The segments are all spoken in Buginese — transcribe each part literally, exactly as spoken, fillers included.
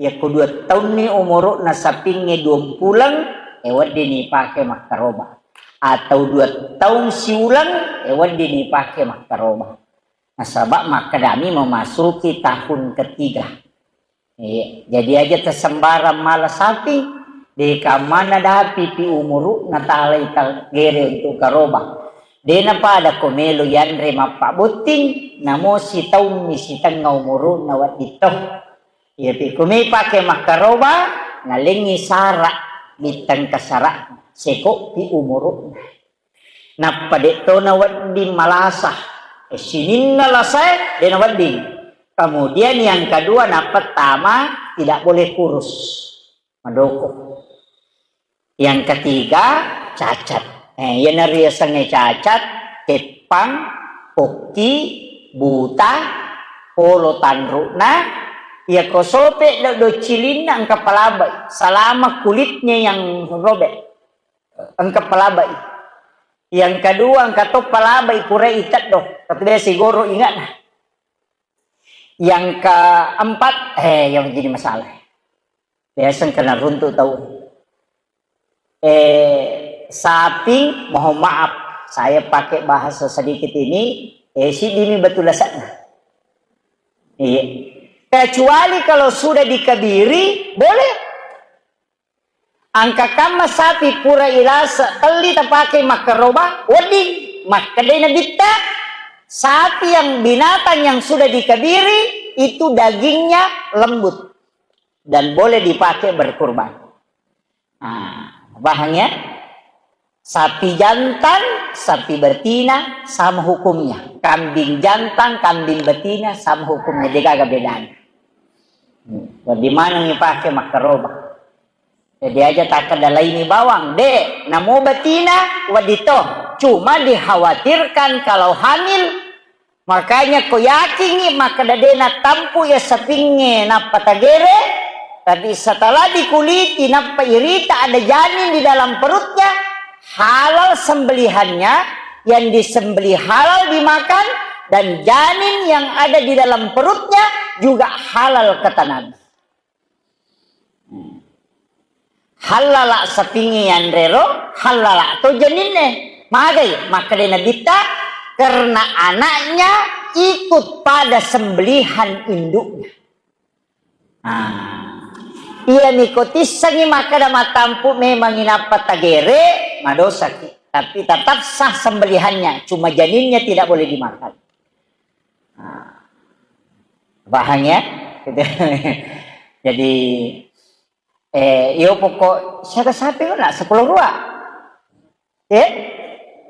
Yakko dua taunni umuru'na sapingnge duampuleng, e weddini ipake makkaroba. Atau dua taung siuleng, e weddini ipake makkaroba. Nasaba makkedami memasuki tahun ketiga. Iya, jadi aja tersembarang mala sapi, de kamana dapi pi umuru'na talai tagere untuk karoba. De napada ko melo yanre mappabotting, namo sitaummi sitengnga umuru'na wedding to. Iya, pi kumi pake makkaroba, nalengngi sara, bitteng kasara, seko pi umuru'na. Nappa de to nawedding malasa. Eh, sininna lasae, de nawedding. Kemudian yang kedua, nappa tama tidak boleh kurus. Madoko. Yang ketiga, cacat. Eh, iyana riasengnge cacat, teppang, pokki, buta, polo tanru'na, iya ko sope do, do cilinna engka palabai, selama kulitnya yang robek, engka palabai. Yang kedua, engka to palabai pura iteddo, tapi biasa goro ingatna. Yang keempat, eh, yang jadi masalah. Biasa kena runtuk tau. Eh, sapi, mohon maaf, saya pakai bahasa sedikit ini, eh, sidimi batu lasakna. Iya. Kecuali kalau sudah dikabiri, boleh. Engka kamma sapi pura ilasa, telli tapake makkaroba, wedding. Makkedai Nabitta, sapi yang, binatang yang sudah dikabiri, itu dagingnya lembut dan boleh dipakai berkurban. Nah, paham ya? Sapi jantan, sapi betina sama hukumnya. Kambing jantan, kambing betina sama hukumnya. Degaga bedana. Wedding maneng ipake makkaroba. Jadi aja takkeda laini bawang, de, namo betina wedding to. Cuma dikhawatirkan kalau hamil, makanya ko yakingi makkeda de natampu ya sapingnge nappa tagere, tapi setelah dikuliti nappa irita ada janin di dalam perutnya, halal sembelihannya, yang disembelih halal dimakan, dan janin yang ada di dalam perutnya juga halal kata Nabi. Hallala sapingnge yanrero, hallala to janinne. Magai? Makkeda Nabitta, karena anaknya ikut pada sembelihan induknya. Nah, iya niko tissengi makkeda matampu memang inappa tagere, madosaki. Tapi tetap sah sembelihannya, cuma janinnya tidak boleh dimakan. Nah, paham ya? Gitu. Jadi, eh, iyo pokok siaga sapi nak sepuluh rua. Eh,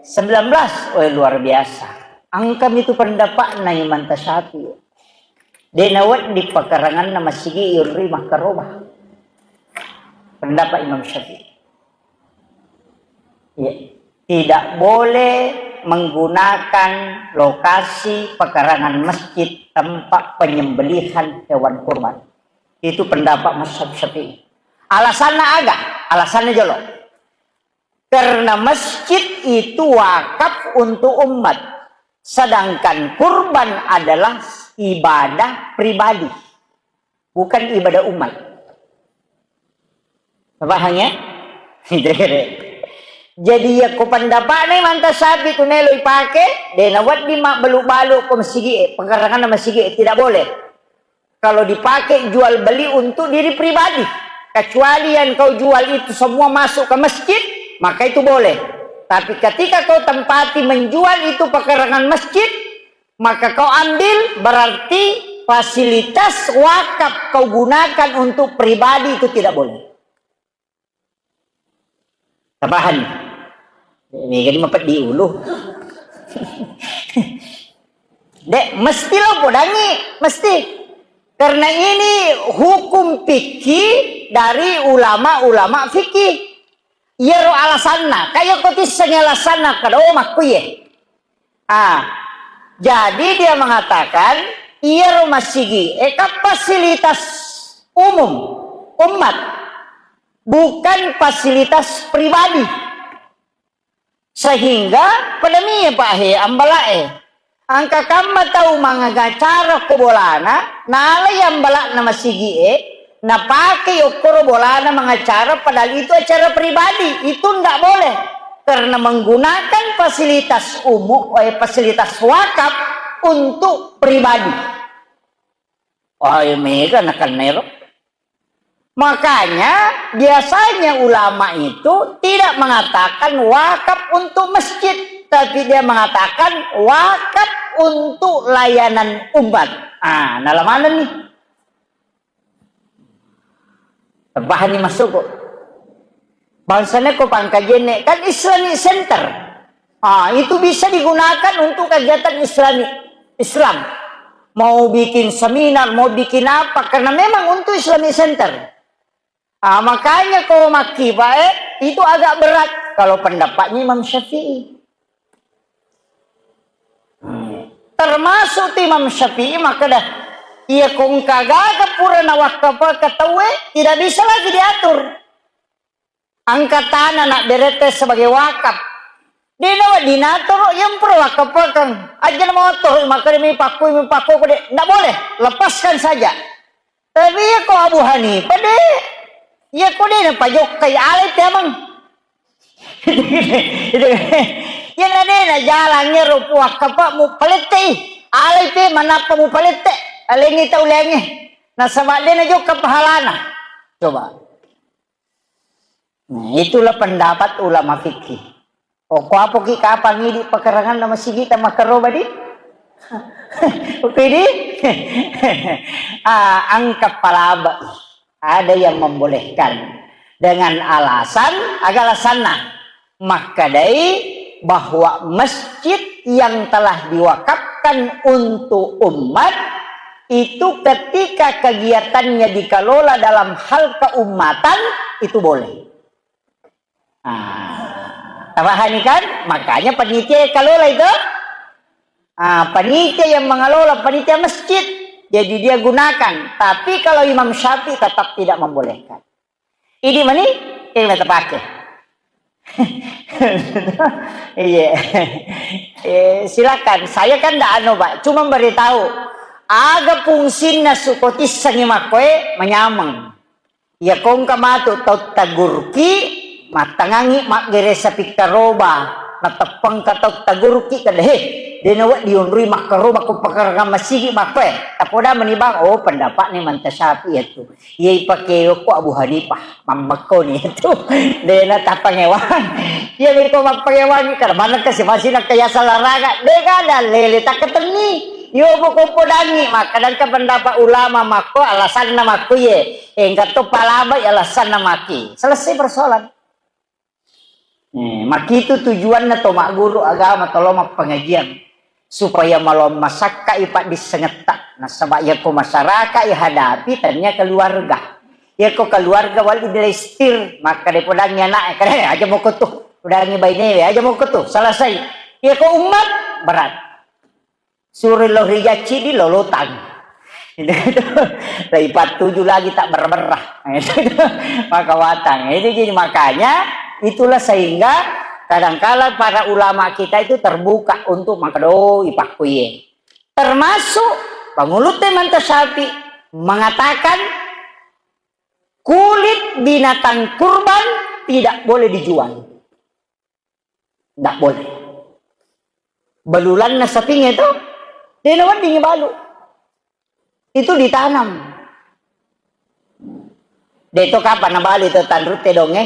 sembilan belas. Oh, luar biasa. Engka mitu pendapatna Imam Syafi'i. De nawedding pakaranganna masigi yurri makkaroba. Pendapat Imam Syafi'i. Ya. Tidak boleh menggunakan lokasi pekarangan masjid tempat penyembelihan hewan kurban. Itu pendapat mazhab Syafi'i. Alasanna aga? Alasanna jolo. Karena masjid itu wakaf untuk umat. Sedangkan kurban adalah ibadah pribadi. Bukan ibadah umat. Paham ya? Jadi ya ko pendapatna Imam Syafi'i tu melo ipake, de nawedding mabbalu-balu ko masigi e, pekaranganna masigi e, tidak boleh. Kalau dipakai jual beli untuk diri pribadi, kecuali yang kau jual itu semua masuk ke masjid, maka itu boleh. Tapi ketika kau tempati menjual itu pekarangan masjid, maka kau ambil, berarti fasilitas wakaf kau gunakan untuk pribadi, itu tidak boleh. Tapahan? Mega ni mapeddi ulu. Dek, mesti lo podangi, mesti. Karena ini hukum fikih dari ulama-ulama fikih. Iyaro alasanna, kaya ko tissengi alasanna, kada, oh, makkuye. Ah, jadi dia mengatakan, iyaro masigi, eh, kan fasilitas umum, umat, bukan fasilitas pribadi. Sehingga, pada mie, Pak, he, ambalak, eh. Engka kamma tau mangacara ko bolana, nalai ambalakna masigi e, Napake okkoro bolana mengacara, padahal itu acara pribadi, itu ndak boleh. Karena menggunakan fasilitas umum, eh, fasilitas wakaf untuk pribadi. Oh, iya, mega nakennero. Makanya, biasanya ulama itu tidak mengatakan wakaf untuk masjid, tapi dia mengatakan wakaf untuk layanan umat. Ah, nah, mana nih? Pahani masuk kok. Bangsana ko pangkajene kan Islamic Center. Ah, itu bisa digunakan untuk kegiatan Islami, Islam. Mau bikin seminar, mau bikin apa, karena memang untuk Islamic Center. Ah, makanya ko makkibae itu agak berat kalau pendapatnya Imam Syafi'i. Hmm. Termasuk tu Imam Syafi'i makkeda, iya ko engka gaga pura nawakkafaka tauwe, tidak bisa lagi diatur. Engka tanah nak berete sebagai wakaf. Dena wedding natoro, yang pura wakkafakang. Aja mau toro, makkeda mi pakku, mi pakku, de, ndak boleh. Lepaskan saja. Tapi iya ko Abu Hanifah de, iya ko de napajokkai alai te amang. Iya na de na jalangnge ro puakkapa mu palette i. Alai te manappa mu palette. Alengi tau lenge. Nasaba de najokka pahalana. Coba. Nah, itulah pendapat ulama fikih. Okko apoki kapang idi pakaranganna masigita makkaroba di? Oke di? Ah, engka palaba. Ada yang membolehkan dengan alasan, aga alasanna? Makkedai bahwa masjid yang telah diwakafkan untuk umat itu ketika kegiatannya dikelola dalam hal keumatan, itu boleh. Ah, tapahani kan? Makanya panitia kalola itu. Ah, panitia yang mengelola, panitia masjid. Jadi dia gunakan. Tapi kalau Imam Syafi'i tetap tidak membolehkan. Ini mani yang kita pakai. Iya. Eh, silakan. Saya kan ndak anu, Pak. Cuma beritahu. Aga fungsinna sukotissangi makkoe manyameng. Iya kongka matu tau tagurki, mattangangi maggere sapikkaroba, nateppengka tau tagurki kada, he, dena wedding onroi makkaroba ko pakarangan masigi makkoe. Tapoda meni bang, oh pendapatnya manta Syafi'i itu. Iya ipake ko Abu Hanifah, mammekkoni itu. Dena tapangewang. Iya miko mappangewang, kada maneng kasi masina kaya salaraga. Dega ada lele takketenni. Yo buko podangi, makkadangka pendapat ulama makko alasanna makko ye. Engka to palabai alasanna maki. Selesai persoalan. Eh, makitu tujuanna to magguru agama, to lo mappengajian. Supaya malo masakka i paddissengetta. Nasaba yako masyarakat i hadapi tania keluarga. Yako keluarga wali dilestir, maka depodangi anak, kada aja moko tu. Udangi bainewe, aja moko tu. Selesai. Yako umat berat. Suri lo ri jaccidi lolotang. Lai pattuju lagi tak berberah. Maka watang. Itu jadi makanya itulah sehingga kadangkala para ulama kita itu terbuka untuk makado ipakkuye. Termasuk pangulutte manta Syafi'i mengatakan kulit binatang kurban tidak boleh dijual. Ndak boleh. Balulanna sapingnge to, dena weddingi balu. Itu ditanam. De to kapan nabalu itu tanrutte donge?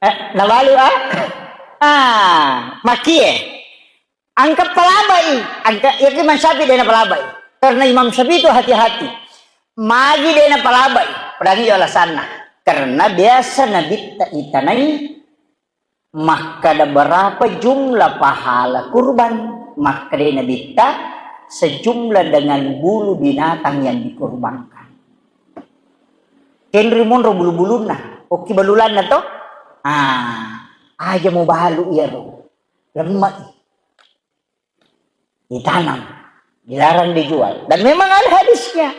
Eh, nabalu ah? Ah, makie. Engka palabai, engka, yaki Imam Syafi'i dena palabai. Karena Imam Syafi'i itu hati-hati. Magi dena palabai, pedangi alasanna. Karena biasa Nabitta itanai makkada berapa jumlah pahala kurban, makkada Nabitta sejumlah dengan bulu binatang yang dikurbankan. Kenri monro bulu-bulunna, okki balulanna to? Ah, aja mau balu iyaro. Lemma. Ditanam, dilarang dijual. Dan memang ada hadisnya.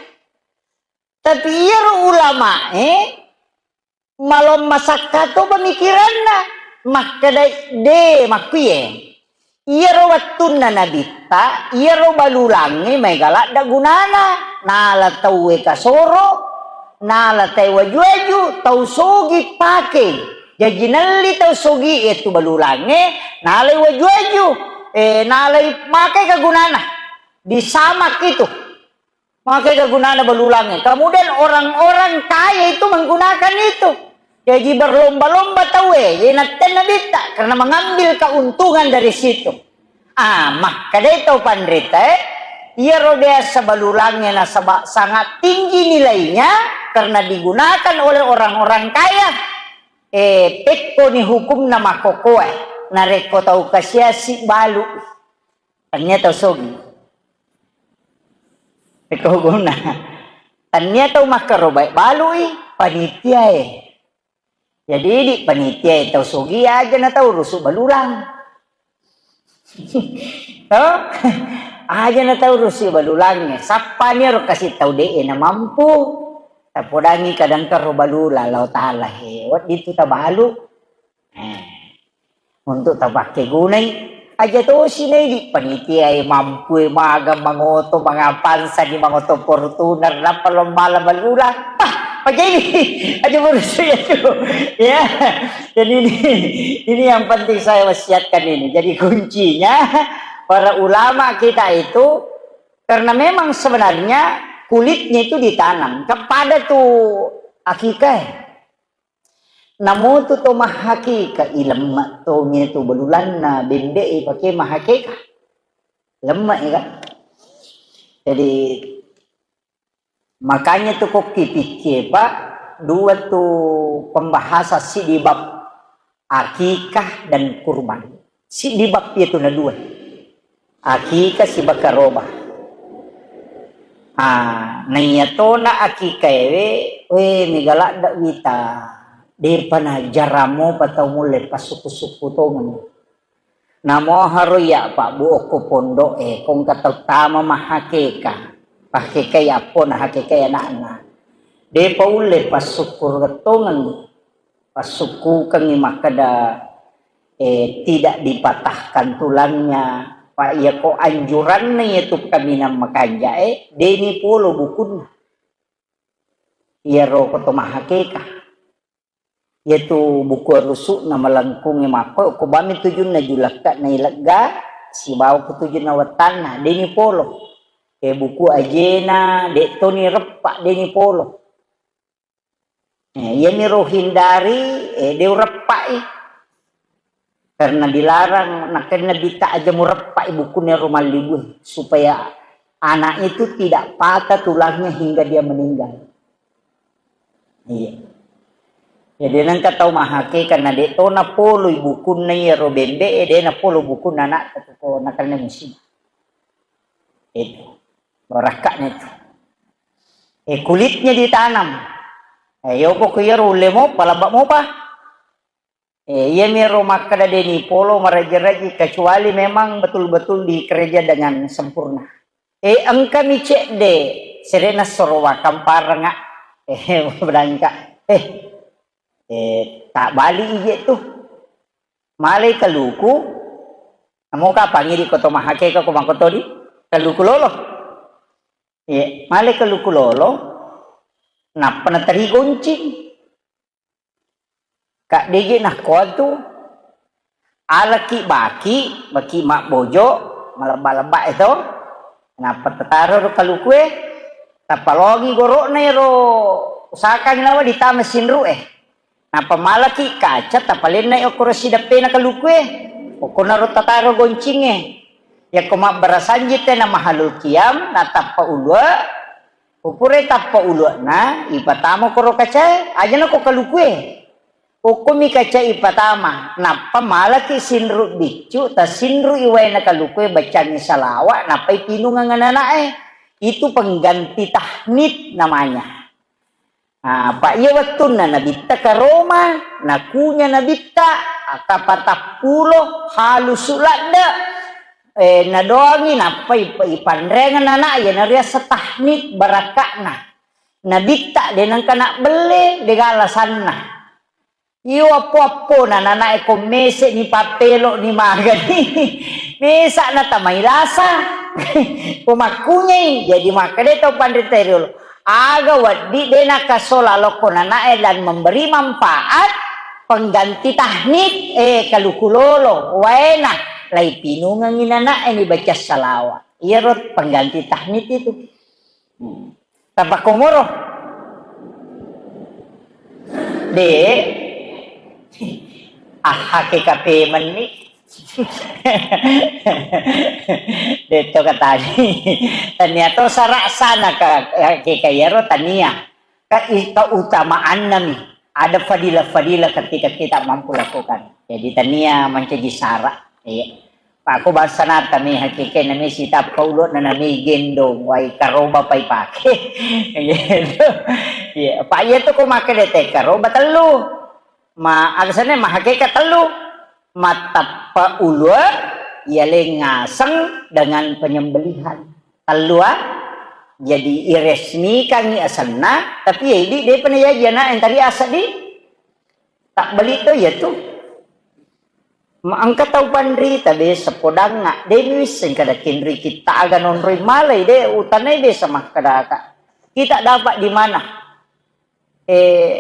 Tapi iyaro ulama, eh, malom masakka to pemikiranna. Makkeda de makkuye. Iyaro wettunna Nabitta, iyaro balulangnge maega ladde gunana, nala tauwe kasoro, nala tauwe waju-waju, tau sogi pake. Jaji nelli tau sogi iyatu balulangnge, nalai waju-waju, eh, nalai makai ka gunana. Disamak itu. Makai kegunana balulangnge. Kemudian orang-orang kaya itu menggunakan itu. Jadi berlomba-lomba tauwe, ye nattenna Nabitta, karena mengambil keuntungan dari situ. Ah, makkedai tau panrita, eh, iyaro biasa balulangnge nasaba sangat tinggi nilainya karena digunakan oleh orang-orang kaya. Eh, pekkoni hukumna makkokkoe, narekko tau kasiasi balu. Tania tau sogi. Eko guna. Tania tau makkarobai balui panitiae. Jadi di panitiae tau sogi aja na tau rusu balulang. Toh? Aja na tau rusu balulang. Sappani ro kasi tau de na mampu. Tapodangi kadang karo balulang Allah Ta'ala he. Waditu tabalu. Eh, untuk tapakkegunai, aja tosi nai di panitia e mampu e maga mangoto, mangapansa di mangoto Fortuner, nappa lombala balula. Pah, pajaini, aja boros ya tu. Ya, jadi ini, ini yang penting saya wasiatkan ini. Jadi kuncinya, para ulama kita itu, karena memang sebenarnya kulitnya itu ditanam kepada tu akikah. Namotu to mahakeka, ilemme to mitu balulanna bembe e pake mahakeka. Lemme e, Kak. Jadi, makanya tu kokki pikir, Pak, dua tu pembahasan sidi bab akikah dan kurban. Sidi bab itu na dua. Akikah sibawa karoba. Ah, naiya tona akikah ewe, we, mega ladde wita. Depa na jaramo patau mulle pasukku-sukku tongeng. Namo haro iya Pak Bu okko pondok e, kongka tau tama mahakeka. Pahakeka iya appo na hakeka iya anakna. Depa ulle pasukku tongeng. Passukkukengngi makkeda, eh, tidak dipatahkan tulangnya, pa iyako anjuranna iyatu kaminang makanja'e, deni polo bukunna. Iyaro ko to mahakeka. Iyatu buku arusu'na malengkungnge makko, ko bami tujunna julakka nailegga, sibawa ko tujunna wettanna, deni polo. Eh, buku ajena, de toni reppa, deni polo. Eh, iyaniro hindari, eh, de ureppai. Karena dilarang, nakenna Nabitta aja mureppai bukunna ro mallibu, supaya anak itu tidak patah tulangnya hingga dia meninggal. Iya. Jadi nengka tau mahake karena de to napoloi bukunna iyaro bembe, eh, de napolo bukunna anak ko nakenna musibah. Itu. Barakka'na itu. Eh, kulitnya ditanam. Eh, yopo ko iyaro ulle mopa, labba mopa. Eh, iyamiro makkeda deni polo maraji-raji, kecuali memang betul-betul dikerja dengan sempurna. Eh, engkami cedde, serena sorowa kamparanga. Eh, berangka. Eh, eh, tak balik ije tuh. Malai kaluku, namo kapang idi ko to mahake ka ko mangkoto di kaluku lolo. Iya, malai kaluku lolo, nappa nateri goncing. Kak dege nakkoa tu, alaki baki, baki mabbojo, malebba-lebba e to, nappa tataro ro kalukue, tappa longi gorokna ero, usahakan nawa ditama sinru e. Nappa malaki kaca, tapalennai okkoro sideppena kalukue. Okkonaro tataro goncingnge. Yakko mabbarasanji tena mahalul kiam, natappa ulua, upure tappa uluana, ipatama koro kacae, ajana ko kalukue. Okkomi kaca ipatama, nappa malaki sinru biccu, tasinrui waena kalukue, bacangi salawa, nappa ipinungeng ananae. Itu pengganti tahnit namanya. Ah, apa iya wettunna Nabitta karoma, nakunya Nabitta, kapatappulo, halusu ladde, eh, nadoangi, nappa ip-, ipanrengeng anak, iya nariaseng tahnit barakka'na. Nabitta de nengka nabbelle, de gala sanna. Iyo appo-appona nanae ko mese ni pappelo ni magani. Mesa na tamai lasa. Ko makkunyai, jadi makkeda tau panrita riolo. Aga wedding de nakasola lokko nanae dan memberi manfaat pengganti tahnit, eh, kaluku lolo, waena, lai pinungengi nanae ni baca salawa. Iyaro pengganti tahnit itu. Hmm. Tapakkomoro. De. Aha ke kape menni. Detto katani. Tania to sarak sana ka, ke kayaro tania. Ka i-, keutamaanna mi. Ada fadilah-fadilah ketika kita mampu lakukan. Jadi tania mancaji sara. Iya. Pak, ko bangsa nata mi hakikena mi sitappa ulu'na nami gendong, wai karoba pai pake. Gitu. Iya, Pak, iya tu ko makkeda te karoba tellu. Ma, aksane mahakeka tellu. Mattappa ulu, iya le ngaseng dengan penyembelihan. Tellu, ah. Jadi iresmikangi asenna, tapi ya idi depa na jaji anak yang tadi asa di tak beli tu ya tu. Ma engka tau panrita biasa podangnga, de wisseng kada kinri kita aga nonroi malai de utanai biasa makkadaka. Kita dapat di mana? Eh,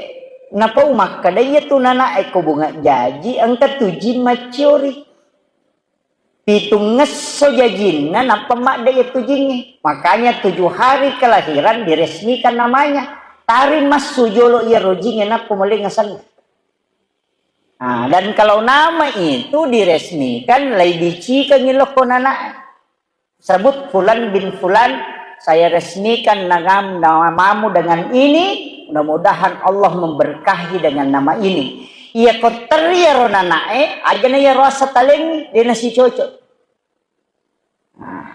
napau makkada iya tu nana eko bunga jaji engka tuji maciori. Pitungngesso jajinna nappa madde iya tujingnge. Makanya tujuh hari kelahiran diresmikan namanya. Tari massu jolo iya rojingnge nappa mulai ngasenna. Nah, dan kalau nama itu diresmikan, lai dicikangi lokko nanae. Sebut fulan bin fulan, saya resmikan nagam-, namamu dengan ini, mudah-mudahan Allah memberkahi dengan nama ini. Iya ko terri iyaro nanae, ajana iyaro asa talengi, de nasicocok. Nah,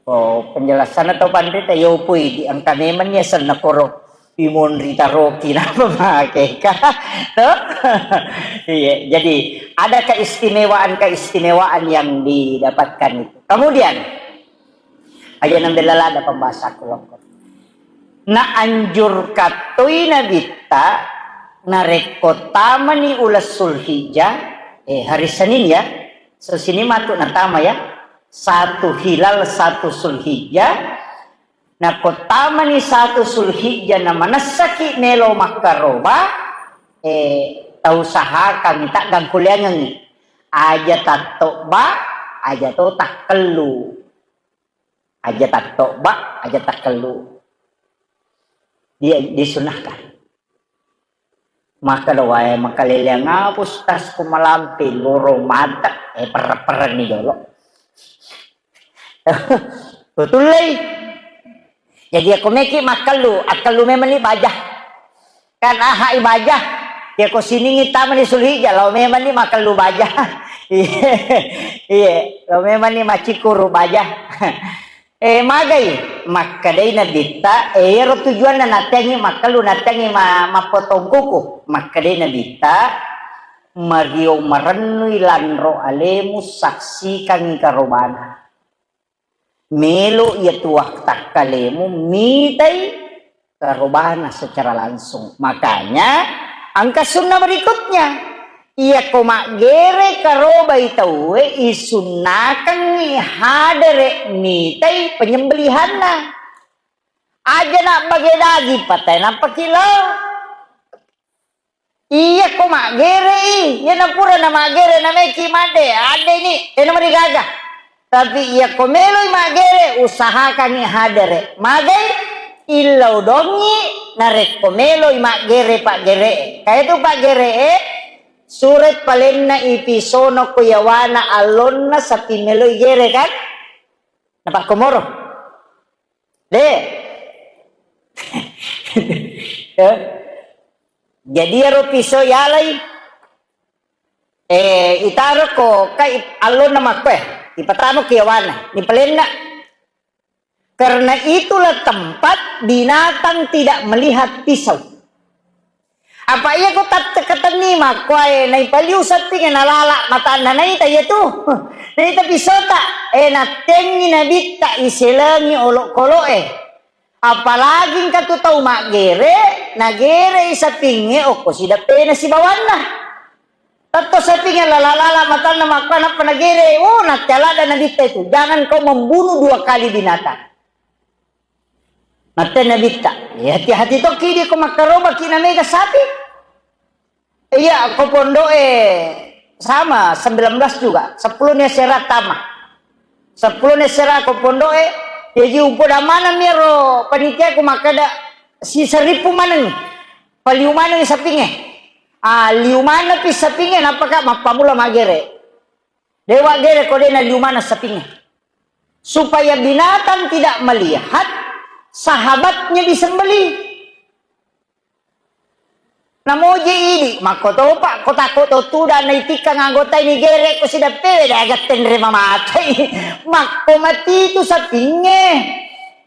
ko penjelasanna tau panrita, yo pui di engka memang ya senna koro pimonri taroki napa makeka. Tuh? Iya, jadi ada keistimewaan-keistimewaan yang didapatkan itu. Kemudian, aja nambela lada pembahasaku lokko. Na anjur kattoi nabitta, narekko tamani uleng Sulhijjah, eh, hari Senin ya, sesini matu natama ya, satu Hilal, satu Sulhijjah, nako tamani satu Sulhijjah na manessaki melo makkaroba, eh, tausahakangngi taggangkuliangengngi. Aja tattobba, aja to takkellu. Aja tattobba, aja takkellu. Dia disunahkan. Maka doae makaleleang apa, Ustaz, ko malampe loro mata, eh, perre-perreni jolo. Betul, lei. Jadi, ako meki makkellu, akkellu memang ni baja. Kan aha i baja. Ya, ko siningi tama ni Sulhijjah, lao memang ni makkellu baja. Iya, iya, lao memang ni macikuru baja. Eh, magai, makkedai Nabitta, eh, iyaro tujuanna natteangngi makkellu, natteangngi ma-, mappotong kuku. Makkedai Nabitta, mario marennui lanro alemu, saksikangngi karobana. Melo iya tuwa takkalemu mitai karobana secara langsung. Makanya, engka sunna berikutnya. Iyako maggere karobai tauwe, isunnakengngi hadere mitai penyembelihanna. Aja na bage daging, patai nampaki lao. Iyako maggerei, iyana pura na maggere na meki madde, adde ni, ena marigaga. Tapi iyako meloi maggere, usahakangngi hadere. Magai, illau dongi, narekko meloi maggere paggeree. Kaya tu paggeree, surat palenna ipisono ko yawana allonna sapi meloi gere kan? Napakkomoro. De. Eh. Jadi iyaro piso yalai, eh, itaro ko kai allonna makkoe, ipatama ki yawana, ni palenna. Karena itulah tempat binatang tidak melihat pisau. Apa iya ko tatte-, katenni makkuae, naipaliu settingnge nalala matanna, naita iya tu. Naita pisota, eh, nattengngi nabitta iselengi olokoloe. Apalagi engka tu tau maggere, nagerei sapingnge okko sideppena sibawanna. Tetto sapingnge lala-lala matanna makko, nappa nagerei. Oh, natte ladda Nabitta itu, "Jangan kau membunuh dua kali binatang." Natte Nabitta, "Ya, hati-hati tokki di ko makkarobaki na mega sapi." Iya, ko pondo'e sama, sembilan belas juga. Seppulo ni sera tama. Seppulo ni sera ko pondo'e, jaji upoda maneng mi ro panitia ku makkeda, "Siseripu maneng. Paliu maneng sapingnge." Ah, liu maneng pi sapingnge, nappa ka mappamula magere. Dewa gere ko dena liu maneng sapingnge. Supaya binatang tidak melihat sahabatnya disembelih. Namoje idi, makkotopa ko takko to tudang naitikkang anggotai ni gere ko sideppewe de aga tenre mamatei. Makko mati tu sapingnge.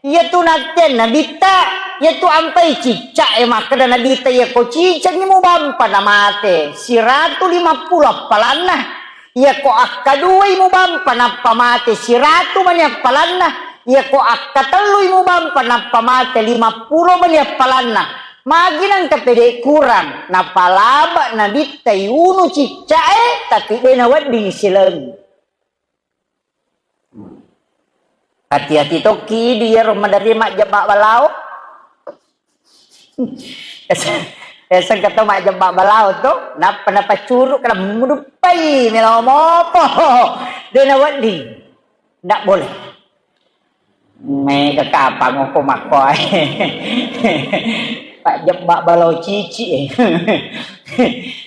Iyatu nattenna Nabitta, iyatu ampai cicca e, makkeda Nabitta, "Iyako ciccangngi mubampa namate, siratu lima puluh appalanna. Iyako akkaduai mubampa nappa mate, siratu mani appalanna. Iyako akkatellui mubampa nappa mate, lima puluh mani appalanna." Magi nengka pede kurang, napalaba Nabitta iunu cicca e, tapi de nawedding silengi. Hati-hati tokki idi iyaro maderri majjebba balao. Biasa, biasa engka to majjebba balao to, nappa napaccuru, kena muduppai melo mopo. De nawedding. Ndak boleh. Mega kapang ko makkoe. Majjebba balao cici e.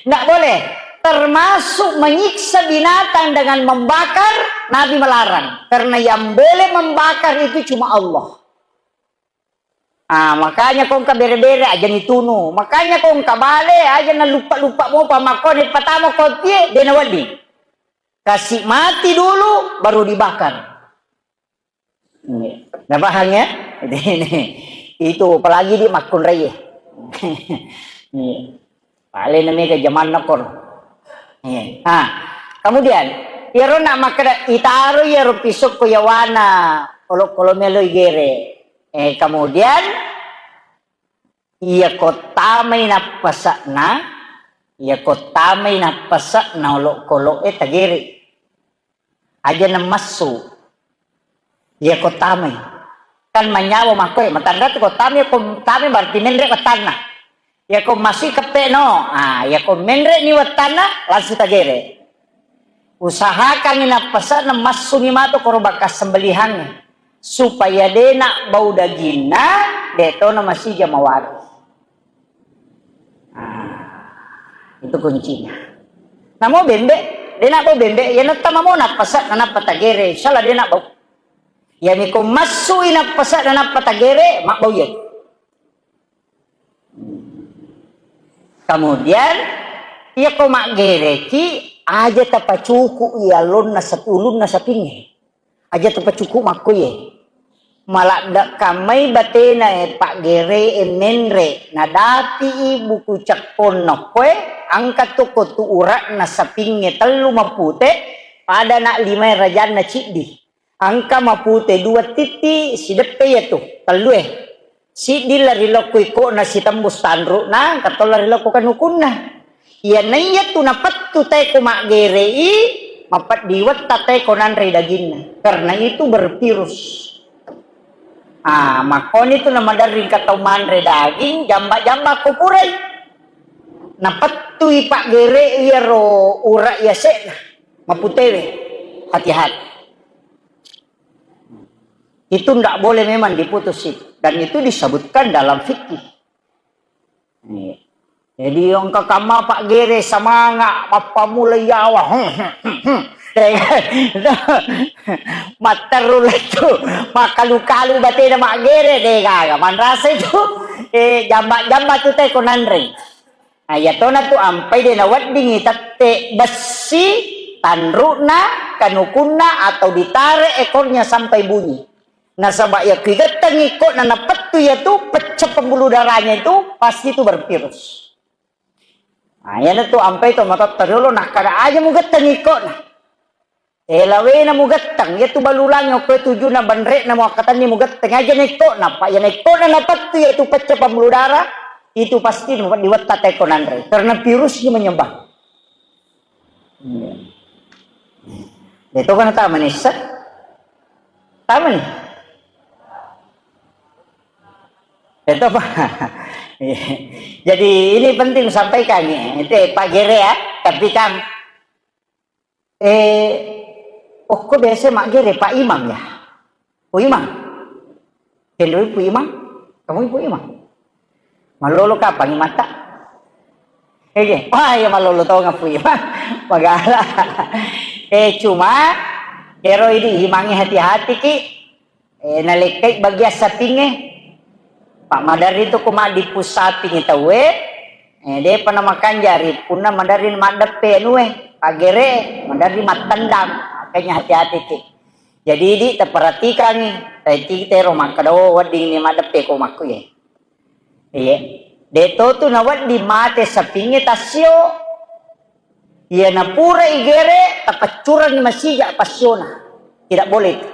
Ndak boleh. Termasuk menyiksa binatang dengan membakar, Nabi melarang. Karena yang boleh membakar itu cuma Allah. Ah, makanya ko engka bere-bere aja nitunu. Makanya ko engka bale aja naluppa-luppa mopa makkone patama kotie, de nawedding. Kasih mati dulu, baru dibakar. Iya. Napahang ya? Itu apalagi di makkunrai ya. Iya. Paling namanya ke zaman nakor. Iya. Ah, kemudian, iyaro nak makkeda itaro iyaro pisokko yawana olok-olok meloi gere. Eh, kemudian iyako tamai nappase'na, iyako tamai nappase'na olok-olok e tagere. Aja namassu. Iyako tamai. Kan manyawa makkoe, matanra tu ko tamai, ko tamai berarti menre wettanna. Iyako massu keppe no, ah, iyako menre ni wettanna, langsung tagere. Usahakangngi nappase'na massungi mato koro bakka sembelihangnge, supaya de nabau daginna, de to na masija mawari. Ah, itu kuncinya. Namo bembe, de nabau bembe, ya nattama mo nappase'na nappa tagere, insyaallah de nabau. Iyami ko massui nappase'na nappa tagere, mabbau iya. Kemudian, iyako maggereki, aja tapacuku i allonna sap-, ulunna sapingnge. Aja tapacuku makko iye. Maladde kammai batena e paggere e menre, nadapi i buku cekkonna koe, angka tu ko tu urakna sapingnge tellu mapute, pada nak limae rajanna ciddi. Engka mapute dua titti, sideppe iyatu, tellue. Siddi la ri lokko ikko'na sitembus tanru'na, engka tolla ri lokko kanukunna. Iyanaiya tu napettu tae ko maggerei, mapeddi wetta tae ko nanrei daginna. Karena itu bervirus. Ah, makkoni tu namaderri engka tau manre daging, jamba-jamba ko purai. Napettui paggere iyaro ura yase'na, maputewe. Hati-hati. Itu ndak boleh memang diputus itu. Dan itu disebutkan dalam fikih. Iya. Jadi, engka kamma paggere semangat, mappamula yawa. Matteru lettu, makkalu-kalu batena maggere, de gaga. Manrasa itu, eh, jamba-jamba tu te ko nanre. Nah, iyatona tu ampai de naweddingi tette bessi, tanru'na, kanukunna, atau ditarik ekornya sampai bunyi. Nasaba iya kigettengi ikko'na napettu iyatu, pecah pembuluh darahnya itu, pasti itu bervirus. Nah, iyana tu ampai to matotta riolo, nakkada aja mugettengi ikko'na. Eh, lawena mugetteng, iyatu balulang okko tujuna benre'na muakkatenni mugetteng aja na ikko'na, pa iyana ikko'na napettu iyatu pecah pembuluh darah, Itu pasti diwetta teko nanre. Karena virusnya menyebar. Iya. Itu kan tahu menisa. Tahu nih. Itu apa? Jadi ini penting sampaikan nih. Itu Pak Gere ya. Tapi kan Eh, okko biasa maggere Pak Imam ya. Pu Imam. Kendoi Pu Imam. Kamu Pu Imam. Malolo kapang mata. Ege. Wah, iya malolo tau ngapu Imam. Magala. Eh, cuma ero idi imangi hati-hati ki. Eh, nalekkai bagian sapingnge. Pak maderri tu ko maddippu sapingnge tauwe, eh, depa namakanja ri punna maderri maddeppe anue, pagere, maderri mattendang. Makanya hati-hati ki. Jadi di taperhatikangi, taiti tero makkeda, "Oh, wedding ni maddeppe ko makku ye." Iya. De to tu nawedding mate sapingnge tassio. Iya napura igere, tapaccurangi masija passiona. Tidak boleh itu.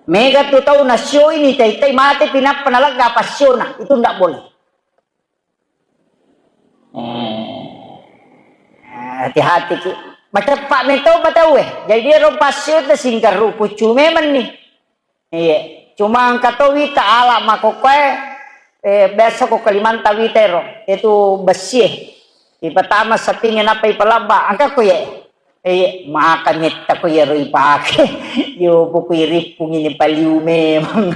Mega tu tau nasio ini tai-tai mate pinappa nalegga passiona, itu ndak boleh. Eh, hati-hati ki. Maceppa meto patau eh. Jadi ero passio te singkaru puccu memang nih. Iya, cuma engka to wita ala makkokkoe, eh, biasa ko Kalimantan wita ero, itu bessie. Ipatama sapingnge nappa ipalabba, engka ko ye. Iya, maka metta ko yero ipake. Yo, buku iripung ini paliu memang.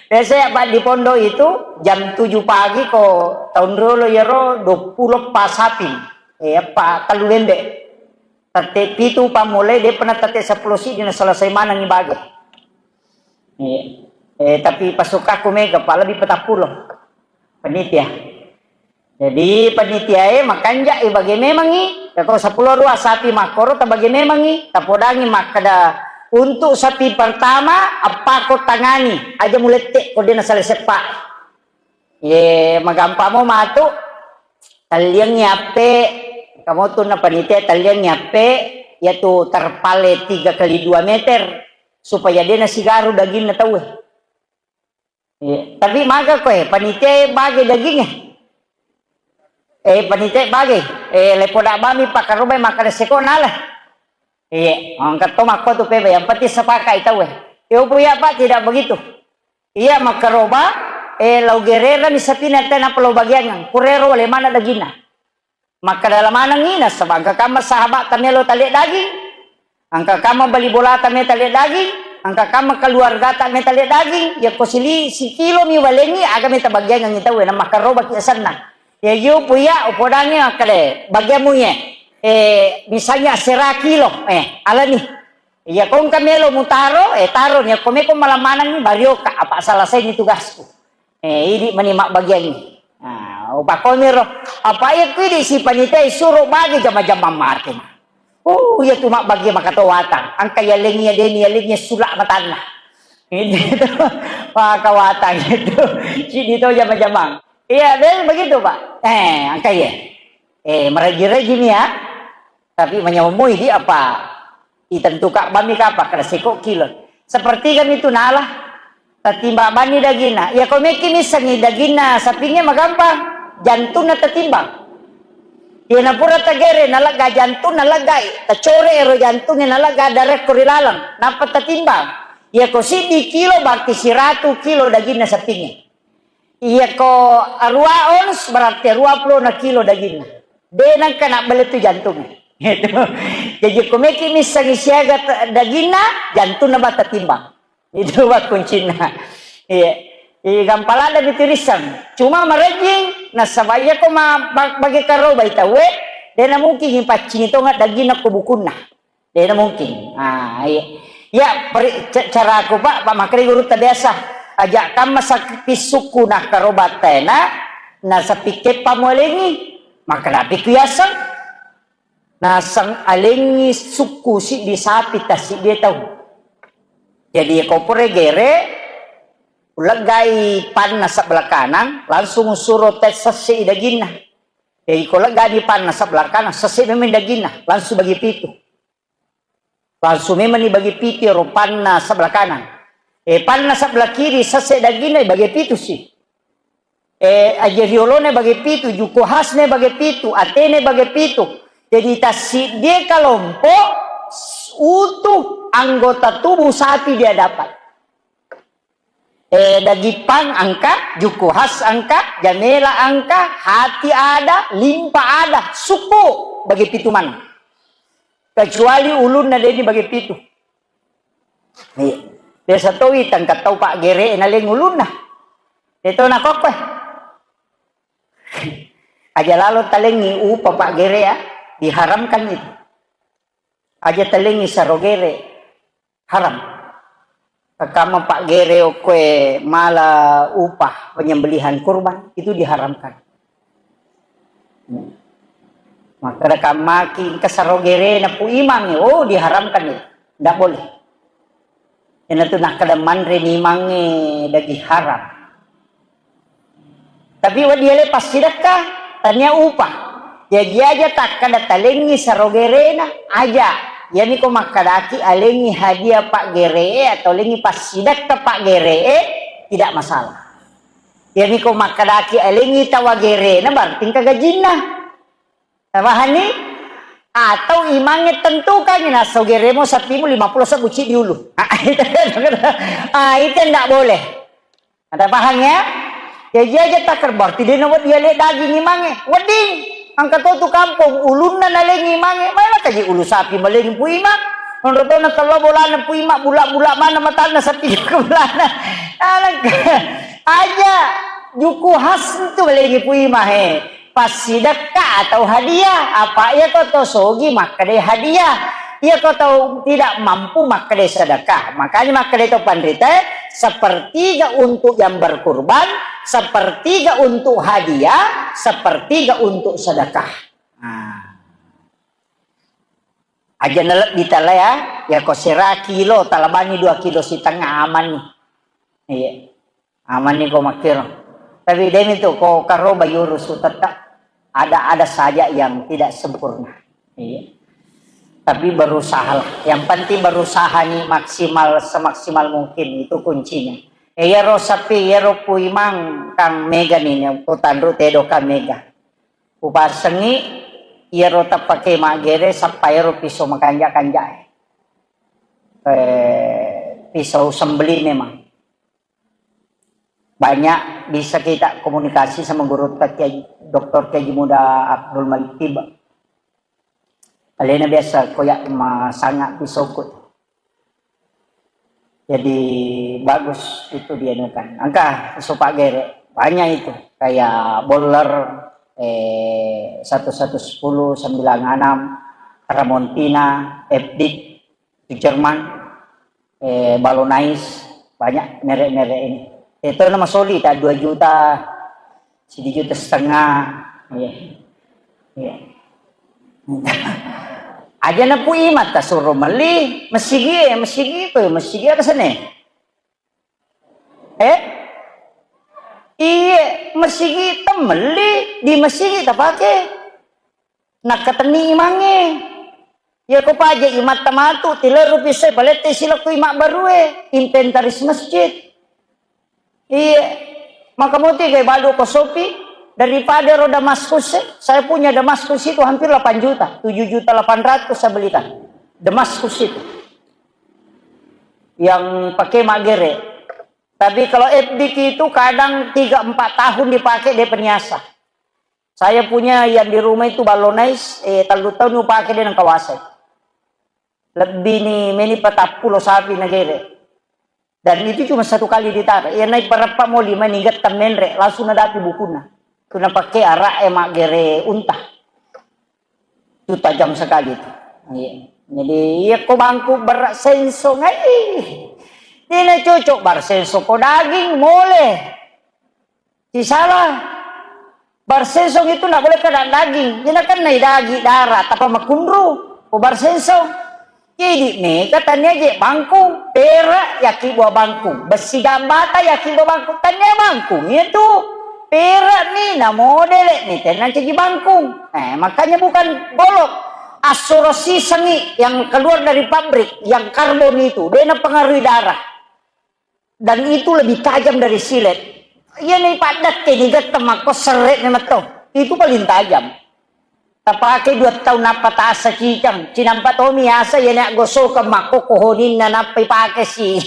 Biasa ya, Pak, di pondok itu jam tujuh pagi ko tahun dulu yero dua puluh pas saping. Eh, apa, tellu bembe. Tette pitu pa mulai, de pernah tette sepuluh sidi na selesai manang ibage. Iya. Eh, tapi pasukakku mega, Pak, lebih petappulo. Panitia. Jadi, panitia e makanja e bage memangi, ya, kalau sepuluh rua sapi makkoro, ta bage memangi, tapodangi makkeda, untuk sapi pertama, appako tangani, aja mulette, ko dena selesai, Pak. Ye, magampamo matu, talliangngi appe, kamu tu na panitia talliangngi appe, yatu terpale tiga kali dua meter, supaya dena sigaru daginna tauwe. Iya. Tapi maga koe, panitia bage daging eh. Eh, panitia bage. Eh, lepoda bami pakarobai makkeda seko nala. Iya, angkat to makko tu pebe, yang penting sepakai tau eh. Yo, Buya, Pak, tidak begitu. Iya, makkaroba, eh, lau gerera mi sapina tena pelo bagiangan. Kurero wale mana dagina. Makkeda manengngi, nasaba engka kamma sahabatta melo talie daging, engka kamma bali bolata meta lie daging, engka kamma keluargata meta lie daging, yakko sili-, sikilo mi walengngi, aga meta bagiangengngi tauwe, namakkarobaki asenna. Ya, yu, Puya, upodangngi makkeda, bagiammu ye, eh, misalnya sera kilo, eh, alani. Iya, ko engka melo mutaro, eh, taro ni, ko meko malam manengngi, barioka, apa selesaini tugasku. Eh, idi mani mabbagiangngi. Nah, upakomiro. Apa iya ku idi si panitia suro bagi jama-jama mate. Oh, iya tu mabbagi maka to watang. Angka yalengi ya deni yalengi sula matanna. Ini tu maka watang itu. Sidi to jama-jama. Iya, be-, begitu, Pak. Eh, angka iya. Eh, meraji-raji ni ya. Tapi manyamemmoi di apa? Itentuka bami kapa kada seko kilo. Seperti kami tu nala. Tatimbang bani dagina. Ya ko meki misengi dagina sapinge magampang. Jantunna tatimbang. Iya napura tagere nalegga jantunna leggai. Tacore ero jantunge nalegga darekko ri laleng. Nappa tatimbang. Ya ko siddi kilo berarti siratu kilo dagina sapinge. Iya ko arua ons berarti arua puluh na kilo daginna. De nangka nabbele tu jantung. Gitu. Jadi ko meki missengi siaga t-, daginna, jantunna bata timbang. Itu wa kuncinna. Iya. Iya, gampang ladde mitirissang. Cuma marejing, nasaba iya ko ma-, ba-, bagi karobai tauwe, de na mungkin ipaccingi tonga daginna ko bukunna. Dena mungkin. Ah, iya. Ya, peri-, ca-, caraku, Pak, Pak makkeda gurutta biasa. Aja kamma sapi sukku nakkaroba tena, nasapi keppa mualengi. Makkeda api ku yaseng. Naseng alengi sukku siddi sapi tassiddi tau. Jadi ko pura gere, uleggai panna sebelah kanan, langsung suro tes sesse daginna. Jadi ko leggani panna sebelah kanan, sesse memang daginna, langsung bagi pitu. Langsung memang ni bagi pitu ero panna sebelah kanan. Eh, panna sebelah kiri sesse dagingna bagi pitu si. Eh, aja riolone bage pitu, juku khasne bage pitu, atene bage pitu. Jadi, tassiddie kalompo, s-, utuh anggota tubuh sapi dia dapat. Eh, daging pang engka, juku khas engka, jamela engka, hati ada, limpa ada, suku bage pitu maneng. Kecuali ulunna deni bage pitu. Iya. Biasa towi tengka tau paggere naleng ulunna. Itu nakokkoe. Aja lalo talengi upa paggere ya, diharamkan itu. Aja talengi sarogere, haram. Kakama paggere okkoe mala upah penyembelihan kurban, itu diharamkan. Makkeda kammaki engka sarogerena Pu Imang, oh, diharamkan itu. Ndak boleh. Iyanatu nakkeda manre ni imangnge daging haram. Tapi wedding ale passidekka, tania upa. Jaji aja takkeda talengi sarogerena, aja. Iyami ko makkedaki alengi hadiah paggere atau alengi passidekka paggere, tidak masalah. Iyami ko makkedaki alengi tawagerena, berarti engka gajinna. Tapahanni? Atau imangnge tentukangi, nasogeremo sappimu lima puluh sebbu ceddi ulu. Ah, itu tidak boleh. Ada paham ya? Jaji aja takar berarti dia nawa dia le daging imangnge. Wedding. Engka to tu kampung, ulunna nalengi imangnge. Mai makaji ulu sapi malengi Pu Imang. Menurut tona tello bolana Pu Imang, bulak-bulak mana matanna sapi ke bolana. Anak. Aja juku khas itu malengi Pu Imang, he. Passidekka atau hadiah, apa iya ko to sogi makkeda hadiah, iya ko to tidak mampu makkeda sedekah. Makanya makkeda to panrita, sepertiga untuk yang berkurban, sepertiga untuk hadiah, sepertiga untuk sedekah. Nah. Aja nalebbi tala ya, ya ko sera kilo, talabani dua kilo setengah aman nih. Iya. Amanni ko makkiro. Tapi demi tu ko karoba yurusu tetap ada-ada saja yang tidak sempurna. Iya. Tapi berusahalah. Yang penting berusaha ni maksimal, semaksimal mungkin, itu kuncinya. Eh, iyaro sapi, iyaro Pu Imang kang mega ni, ni ko tanru tedo kang mega. Upasengi iyaro tappake maggere sappa ero piso makanja-kanja. Eh, pisau sembelih memang. Banyak bisa kita komunikasi sama guru Kiai, Doktor Kiai Haji Muda Abdul Malik Tiba. Alena biasa koyak ma sangat pisokut. Jadi bagus itu dianukan. Engka pisau paggere, banyak itu. Kayak Boller, eh, satu satu sepuluh, sembilan enam, Tramontina, F D, itu Jerman, eh, Balonais, banyak merek-merek ini. Itu nama soli, tak dua juta, satu juta setengah. Iya. Iya. Aja na Pu Imang tasuro melli, mesigi, mesigi itu, mesigi apa sene? Eh? Iye, mesigi temelli, di mesigi tapake. Nakkatenni imangnge. Iya ko paja imatta matu, tileru pisai palette silokku imak barue, inventaris masjid. Iya. Maka mau tiga balu ko sopi, daripada ro Damaskus, eh, saya punya Damaskus itu hampir delapan juta, tujuh juta delapan ratus saya belikan. Damaskus itu. Yang pakai magere. Tapi kalau F D K itu kadang tiga empat tahun dipakai dia peniasa. Saya punya yang di rumah itu Balonais, eh, tellu tahun dipakai dia nang kawasai. Lebbi ni meni patappulo sapi nagere. Dan itu cuma satu kali ditaruh. Iya nai parappa mo lima ni getta menre, langsung nadapi bukunna. Kuna pakai arak e maggere unta. Itu tajam sekali itu. Iya. Jadi iya ko bangku berat senso ngai. Ini cocok bar senso ko daging mole. Sisala. Barsensong itu ndak boleh kena daging. Ina kan nai daging, darah, tapa makunru. Ko barsensong. Jadi mega tania je bangkung, perak yaki buah bangkung, besi gambata yaki buah bangkung, tania bangkung itu perak ni, na modele ni tenang cegi bangkung. Eh, makanya bukan golok, asorosi sengi yang keluar dari pabrik, yang karbon itu, dia pengaruhi darah. Dan itu lebih tajam dari silet. Iyana ipaddekke ni gette makko serre memetto. Itu paling tajam. Tapake dua taung nappa tasa cicang. Cinampa tomi asa iyana gosokeng makko kohoninna nappa ipake si.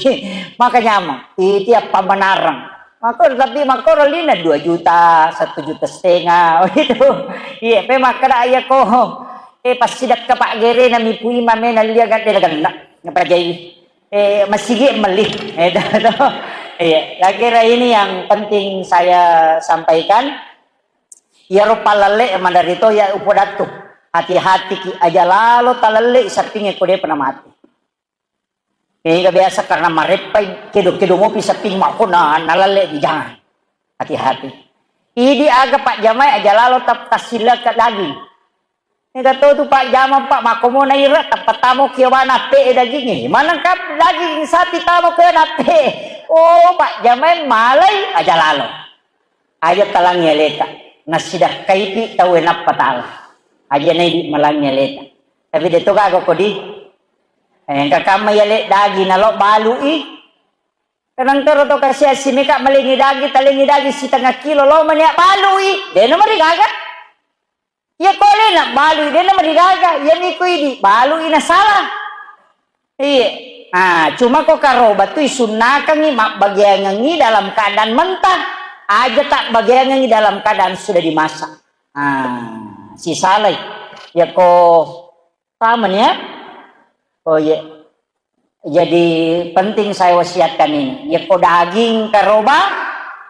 Maka nyameng. Iti appamanareng. Makko tapi makko lina dua juta, satu juta setengah. Oh, itu. Iya, pe makkeda iya ko. Eh, passidekka paggerena mi pui mamena lia gadde lagenna. Napajai. Eh, masigi melli. Eh, itu. Iya, saya kira ini yang penting saya sampaikan. Iyaro pallalle maderri to iya upodattu. Hati-hati ki aja lalo talalle sappinge ko depa namate. Ega biasa karena mareppai kedo-kedo mopi sapping makko na nalalle di jangan. Hati-hati. Idi aga pajjamai aja lalo tap-, tassillekka daging. Ega to tu pajjama pak makko mo naira tappa tamo kiawana pe daginge. Manengka daging sapi tamo ke nape. Oh pajjamai malai aja lalo. Aja talangngi aleta. Nassidakkaipi tauwe nappa tala. Aja naidi malangngi aleta. Tapi de to gaga kodi. Eh, engka kamma yale dagi nalo balui. Kadang tero to kasi assimeka malengi dagi, talengi dagi setengah kilo lo mania balui. De nomor gaga. Iya ko alena balui, de namarigaga. Iya mi ko idi balui na salah. Iya. Ah, cuma ko karoba tu isunnakangi mabbagiangengi dalam keadaan mentah. Aja tak bagiangengi dalam keadaan sudah dimasak. Ah, sisalai. Ya ko taman ya. Oh iya. Jadi penting saya wasiatkan ini. Yekko daging karoba,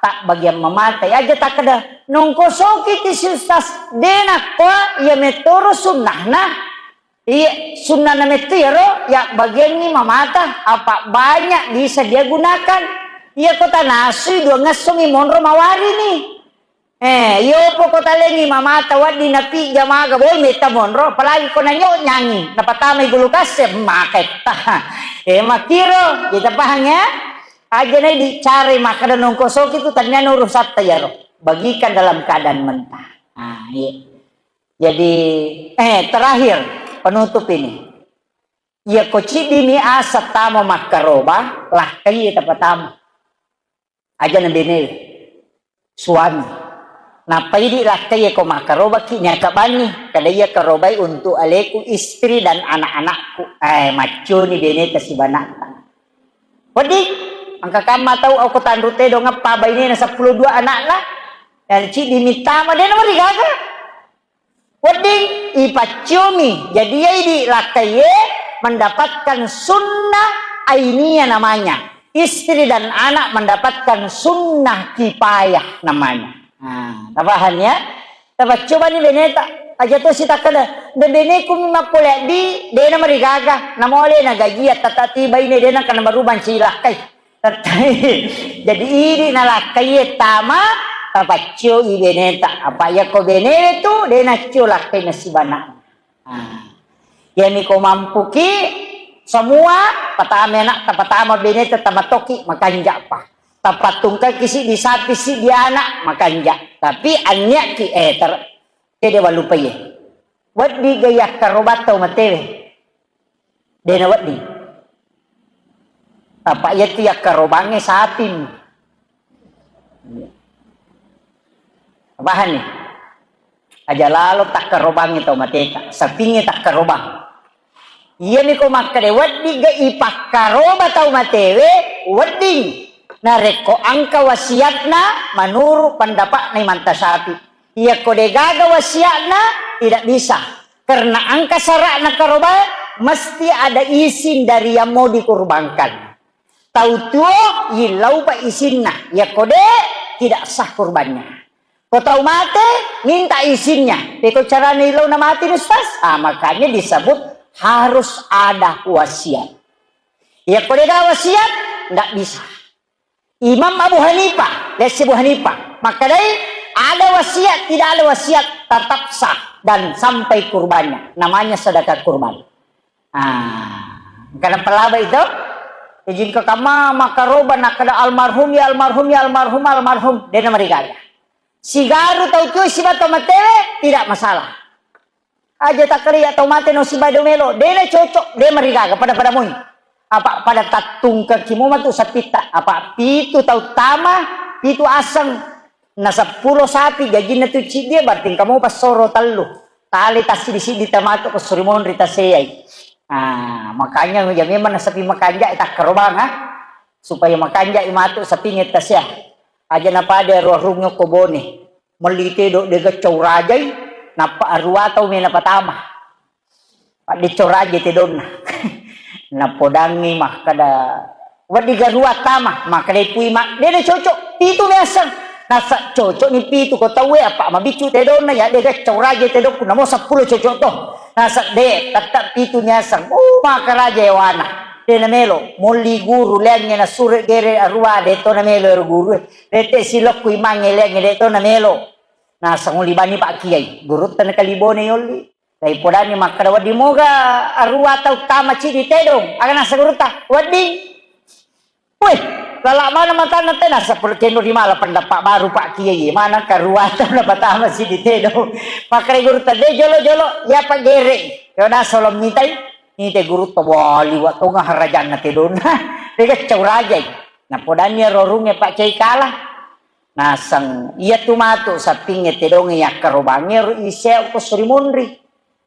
tak bagian mematai aja tak ada. Nongko soki ti si ustaz, dena koa, iya metoro sunnahna. Iya, sunnahna metto yaro, ya bagianni mamata, apa banyak bisa dia gunakan. Iya kota nasui dua ngessomi monro mawari ni. Eh, iyo poko talengi mamata wedding napi jamaga boi metta monro, apalagi ko nanyo nyangi, napatamai gulu kasse, maketta. Eh, makiro, kita paham ya? Aja nai dicari makkada nongko soki tu tania urusatta yaro. Bagikan dalam keadaan mentah. Ah, iya. Jadi, eh, terakhir, penutup ini. Iya ko ciddi mi asa tama makkaroba, lakkai tapatama. Aja na benewe. Suami. Nappa idi lakkai ko makkarobaki niaka banni, kada iya karobai untuk aleku, istri dan anak-anakku. Eh, macconi beneta sibanata. Wedding, angka kamma tau aku tanru tedong eppa bainena seppulo dua anakna. Dan ciddi mitama dena merigaga. Wedding ipacciomi, jadi iya idi lakkaiye mendapatkan sunnah ainiyah namanya. Istri dan anak mendapatkan sunnah kifayah namanya. Nah, tapahan ya? Tapaccobani beneta. Aja to sitakkada, de beneku mi mappole addi, dena marigaga, namole na gajia tata tiba ini dena kana marubang cilakkai. Tettai. Jadi idi nalakkai tama, tapaccio i beneta. Apa iya ko benewe tu, de naccio lakkai nasibana. Nah. Iyami ko mampuki, semua, patama anak, tapatama beneta, tamatoki, makanja pa. Tapattungkaki siddi sapi, siddi anak, makanja. Tapi anniakki, eh, ter-, tede walupai. Weddi gaya karobatta matewe. Dena wedding. Apa iya tu yakkarobangnge saping. Paham ni? Aja lalo takkarobangnge tau mateta, sapingnge takkarobang. Iyami ko makkeda wedding ga ipakkaroba tau matewe, wedding. Narekko angka wasiatna menurut pendapatna Imam Tasyafi. Iyako degaga wasiatna, tidak bisa. Karena angka syaratna karoba mesti ada izin dari yang mau dikurbankan. Tau tuo yillau pa izinna, yakko de, tidak sah kurbannya. Ko tau mate, minta izinnya. Peko carana illau na mate, Ustaz? Ah, makanya disebut harus ada wasiat. Yakko de ga wasiat, ndak bisa. Imam Abu Hanifah, Lesi Abu Hanifah, makkedai, ada wasiat, tidak ada wasiat, tetap sah dan sampai kurbannya. Namanya sedekah kurban. Ah, karena pelaba itu, izin ke kama, makaroba, nak ada almarhum, ya almarhum, ya almarhum, almarhum. Dia nama digaya. Sigaru tau tu sibato matewe, tidak masalah. Aja takkeria tau mate no sibado melo, de na cocok, de marigaga pada-pada moi. Apa pada tattungkaki mo matu sapitta, apa pitu tau tama, Pitu aseng, na seppulo sapi gajinna tu ciddi, berarti engka mo passoro tellu. Tale tassiddi-siddi tamatu ko suri monri taseai. Ah, makanya ja memang na sapi makanja takkarobang, ah. Supaya makanja matu sapinge tasea. Aja na pada ro arung ko bone. Melli tedo de gaccau rajai, nappa arua tau mena patama. Paddecco raje tedonna. Napodangngi makkada, "Wedding garua tama." Makkada ipui ma, "De de cocok, pitu miaseng." Nasa cocok ni pitu ko tauwe, apa mabiccu tedonna, ya de gaccau raje tedokku, namo seppulo cocok to. Nasa de, tetap pitu miaseng. Oh, makkaraja yawana. De namelo, molli guru leangnge nasure gere arua, de to namelo ero guru. Rete silokku imangnge leangnge, de to namelo. Nasa nguli bani Pak Kiai, gurutta nakalibone yolli. Dai podani makkada, "Wedding moga arua tau tama cidi tedong?" Aga nasa gurutta, "Wedding." Weh, lala mana matanna te, nasa pole kendo di mala pendapat baru Pak Kiai, mana karua tau napatama cidi tedong. Makkada gurutta, "De jolo-jolo, ya Pak gere." Yo nasa lo mitai, nite gurutta, "Wah, liwa tonga harajanna tedonna." Dega cau rajai. Napodani ro runge Pak Kiai kala. Naseng, iya tu matu sapingnge tedongnge yakkarobangnge ro isea ko suri monri.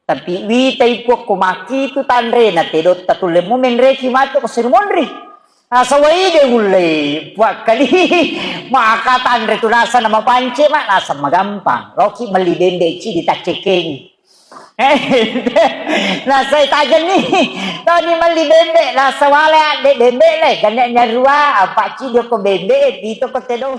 Tapi witai puakko maki tu tanrena tedotta tullemu menreki matu ko suri monri. Nasa waide ulle puakkali maka tanre tu nasa na mapance ma nasa magampang. Roki melli bembe cidi taccekengi. Eh, nasa tajenni. Toni melli bembe nasa wale adde bembe le. Gane nyarua apa cidi ko bembe pito ko tedong.